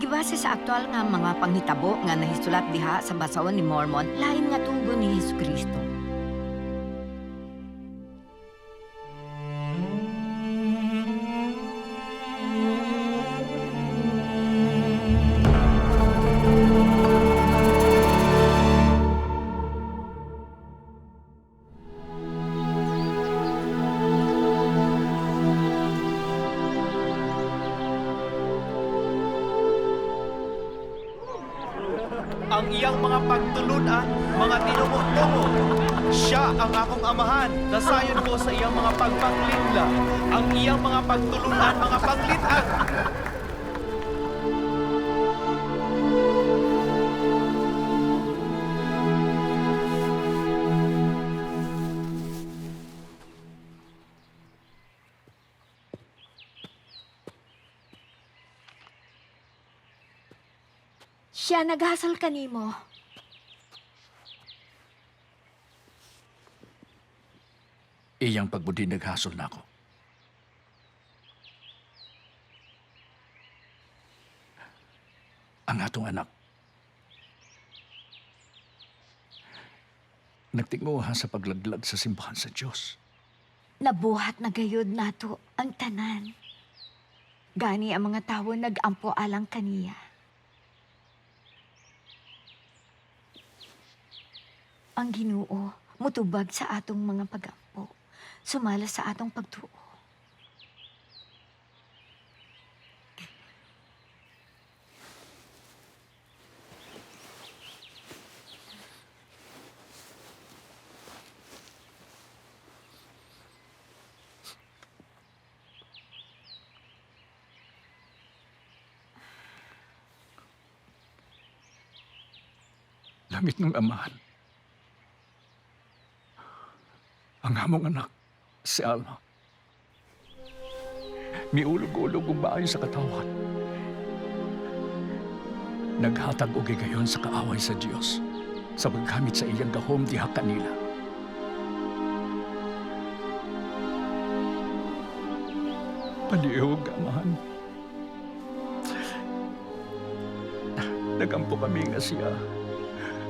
Gibase sa aktual nga mga panghitabo nga nahisulat diha sa basahon ni Mormon, lain nga tugon ni Hesukristo. Ang iyang mga pagtulunan, mga tinungo-tungo. Siya ang akong amahan, nasayon ko sa iyang mga pagpanglitla. Ang iyang mga pagtulunan, mga panglit-an. Siya naghasol kanimo. Iyang pagbudi naghasol na ako. Ang atong anak. Nagtinguha sa paglaglag sa simbahan sa Diyos. Nabuhat na gayud nato ang tanan. Gani ang mga tawo nagampo alang kaniya. Ang Ginoo mutubag sa atong mga pagampo, sumala sa atong pagtuo. Langit ng amahan. Ang among anak, si Alma. Miulog-ulog og maayo sa katawan. Naghatag og higayon sa kaaway sa Dios sa paggamit sa iyang gahom diha kanila. Palihog, amahan. Nagampo kami nga siya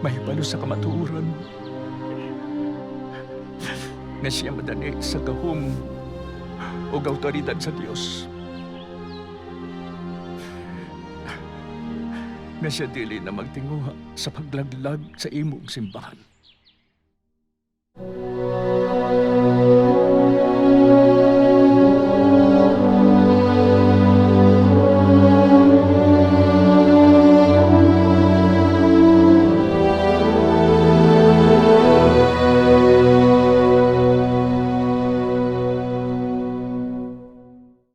mahibalo sa kamatuoran. Nga siya madani sa gahom o autoridad sa Dios. Nga siya dili na magtinguha sa paglaglag sa imong simbahan.